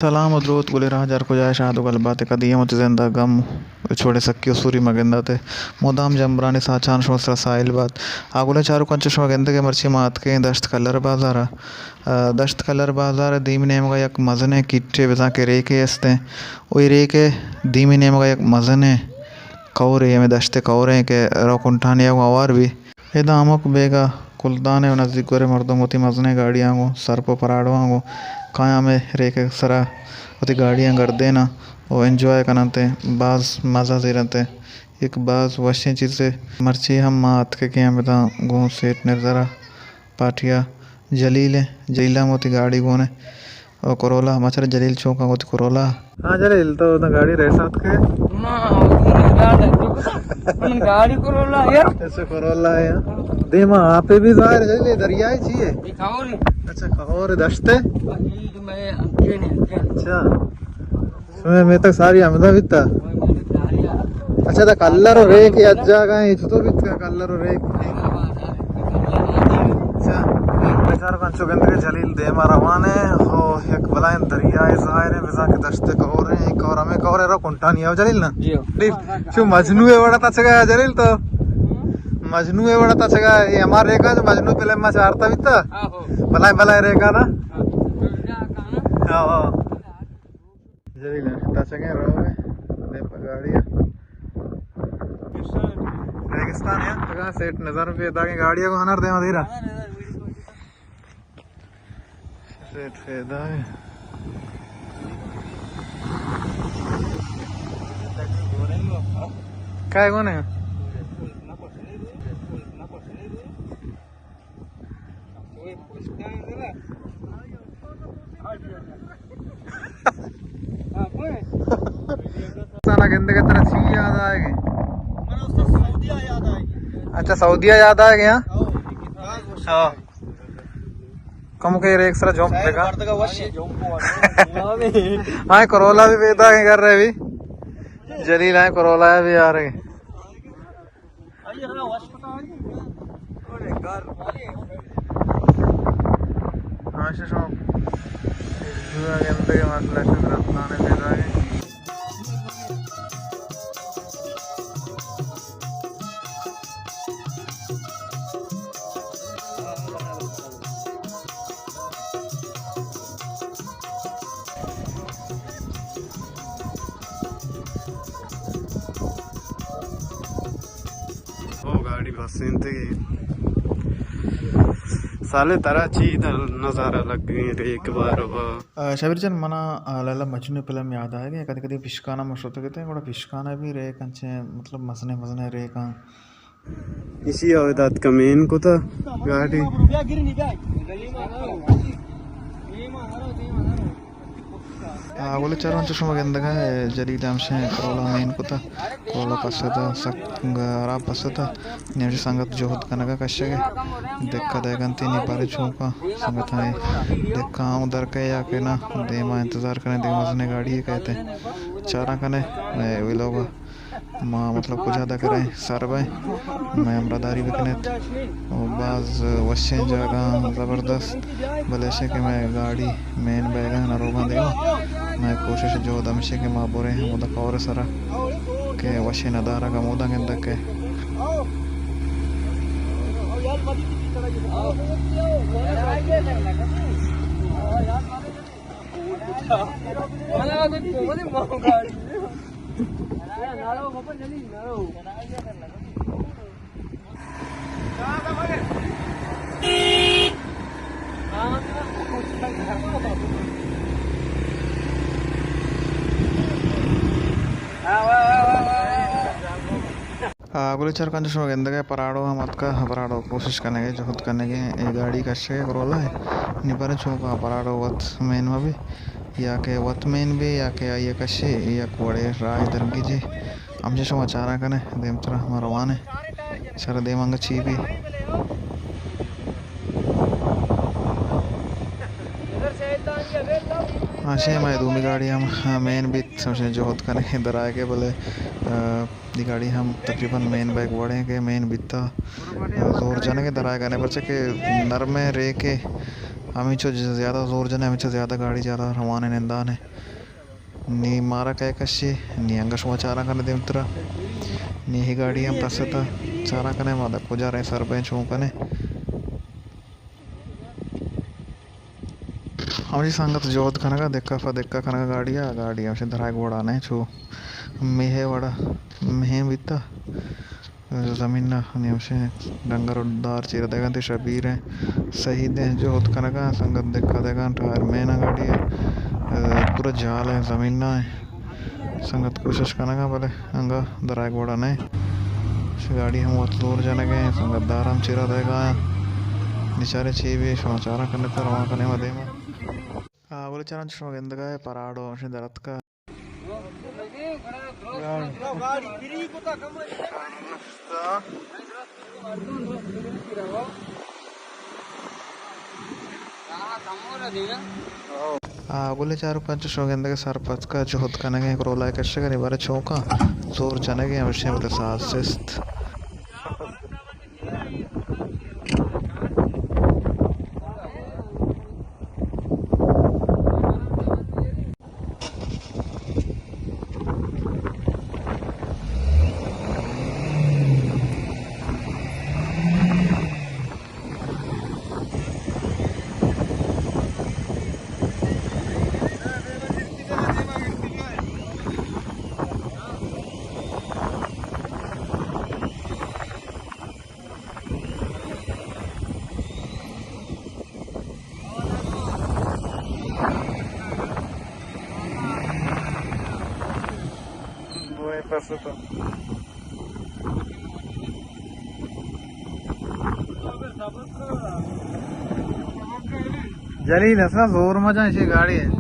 سلام ءُ دروت، گلیں راج ہر کجا ئے شاد ءُ گل بات ئے، کدی ہم وتی زند ءَ گم ءُ چوڑیں سکی ءُ سوری مہ گندات ئے، مدام جمبرانی ساچان شما سرا ساہیل بات۔ آ گلیں چاروکاں، چو شما گندگ ئے مرچی ما اتکیں دشت کلر بازار ءَ۔ آ، دشت کلر بازار ءِ دیمی نیمگ ءَ یک مزنیں کٹے بزاں کہ ریکے است ایں۔ ءُ اے ریک ءِ دیمی نیمگ ءَ یک مزنیں کورے، ہمے دشت ءِ کورے کہ رو کنٹانی ءَ گوں ہوار بی۔ ادا ہمک بیگاہ کلدان ءُ نزیک گورے مردم وتی مزنیں گاڑیاں گوں سرپ ءُ پراڈواں گوں کایاں ہمے ریک ءِ سرا وتی گاڑیاں گردیناں ءُ انجوائے کننت ءُ باز مزہ زیرنت ءُ یک باز وشیں چیزے۔ مرچی ہم ما اتکگیں ہمداں گوں سیٹ نزر ءَ پارٹی ءَ۔ جلیل ءَ، جلیل ءَ ہم وتی گاڑی گون ءَ۔ او کرولا، ما چرا جلیل چوکاں وتی کرولا۔ ہاں جلیل، تو ادا گاڑی ریسا اتکے؟ ما من گاڑی کرولا یا۔ اچھا، کرولا یا۔ دیما آپے بھی ظاہر ہے جلیل، دریائے چی ہے؟ اچھا، کہور دشت ہے؟ اچھا۔ شمئے میتگ ساری ہمدا بیتا؟ اچھا، دا کلر ءُ ریک یک جاگہ ایں، چطور بیتگ کلر ءُ ریک؟ اچھا، بچار کنچو گندگے جلیل دیما روان ایں، ہو یک بلائیں دریائے ظاہر ایں، بزاں کہ دشت کہور ایں، کہور ہمیں کہور ایں رو کنٹانی آؤ جلیل نا؟ جی ہو۔ ٹھیک، چو مجنو ءِ وڑا تچگا جلیل تو؟ مجنو ءِ وڑا تچگا، اے ہمارا ریکا جو مجنو فلم ما چارتا بیتا؟ ہاں ہو۔ بلائیں بلائیں ریکا نا؟ ہاں۔ ہاں، ہاں۔ جلیل ءَ تچگیں روگ ءَ دیم پہ گاڑی ءَ۔ ریگستان ءَ تگا سیٹ نظر پیداگیں گاڑی ءَ گوں ہنر دیما دیرا۔ سیٹ پیداگ۔ کئے گون ایں؟ سانا گندگے ترا چی یاد آئے گی؟ اچھا، سعودیہ یاد آئے گی، ہاں؟ ہاں۔ کم کے ریک سرا جمپ لگا۔ ہاں، کرولا بھی پیدا ہے کر رہے بھی۔ جلیل آئے، کرولا بھی آ رہے۔ ہاں، شو، شو۔ جو گندگے مسئلہ شو درستانے پیدا ہے۔ او گاڑی بس انت کہ سالے ترا چی در نظارہ لگیں ریک باروا۔ آ، شبیر جان، منا، آ، لیلا مجنو فلم یاد آئے گی۔ کدی کدی پشکانا ما شتگ اتیں، گڑا پشکانا بھی ریک انچیں، مطلب، مزنیں مزنیں ریکاں۔ ایشی ءَ ادا اتکا مین کتا گاڑی۔ آ، گلے چارواں چو شما گندگا، اے، جلیل ہمشیں کرولا مین کتا، کرولا پستا، سک حراب پستا، نی ہمشی سنگت جہد کنگا کشگے، دکا دئیگنتی نی بارے چونکا سنگت آئے، دکا آؤں در کئے یا کہ نا، دیما انتظار کنے، دگہ مزنیں گاڑی کئیتے، چاراں کنے، اے، ویلوگا۔ ما مطلب کجا دکریں سر بئیں، مئے ہمراہداری بکنیت۔ و باز وشیں جاگہ، زبردست، بلے اشیں کہ مئے گاڑی مین بیگا نہ روگاں دیما۔ مئے کوشش جہد ہمشیں کہ ما بریں ہمودا کور سرا کہ وشیں ندارگ ہمودا گندگ کہ۔ آ، گلے چرکاں چو شما گندگ ءَ پراڈو ہم اتکا، پراڈو کوشش کنگ ءَ، جہد کنگ ءَ، اے گاڑی کشگ ءَ کرولا ءَ۔ نی باریں چونکا پراڈو وت مین مہ بی، یا کہ وت مین بی، یا کہ آئی ءَ کشی، یک وڑے راہ درگیجی۔ ہمچہ شما چاراں کنے، دیمترا ما روان ایں۔ شر دیم انگہ چی بی۔ ہاں، شے مئے دومی گاڑی ہم مین بیت، ہمشے جہد کنگ ءَ درائگ ءَ، بلے، آ، دی گاڑی ہم تقریباً مین بیگ وڑیں کہ مین بیتا، زور جنگ ءَ درائگ ءَ نہ، پرچہ کہ نرمیں ریکے، ہمینچو زیادہ زور جنے، ہمینچو زیادہ گاڑی زیادہ روان ءُ نندان ءَ۔ نی مارا کئے کشی، نی انگا شما چاراں کنے دیمترا۔ نی ہی گاڑی ہم پستا، چاراں کنے ما دا کجا رئے، سر بئے چون کنے۔ ہمشی سنگت جہد کنگا، دکا پہ دکا کنگا گاڑی ءَ، گاڑی ہمشی درائگ وڑا نہ چو میہ وڑا، میہ بیتا۔ زمین ءَ نیمشیں ڈنگر ءُ دار چیر دئیگ ءَ انت، شبیر ءَ سہی دیں جہد کنگ ءَ، سنگت دکا دئیگ ءَ، ٹائر مین ءَ گاڑی ءَ، پورا جال ءَ زمین ءَ۔ سنگت کوشش کنگ ءَ، بلے انگا درائگ وڑا نہ۔ گاڑی ہم وت زور جنگ ءَ، سنگت دار ہم چیر دئیگ ءَ۔ بچارے چی بی، شما چاراں کنت، روان کنیں ما دیما۔ آ، بلے چرانچہ شما گندگ ءَ، پراڈو ہمشیں درتک ءَ۔ آ، گلیں چاروکاں، چو شما گندگ ءَ سرپد کا جہد کنگ ءَ، کرولا ءَ کشگ ءَ، بارے چوکاں زور جنگ ءَ، ہمشی بلے ساز سست۔ جلیل، اصلا زور مجا ایشی گاڑی۔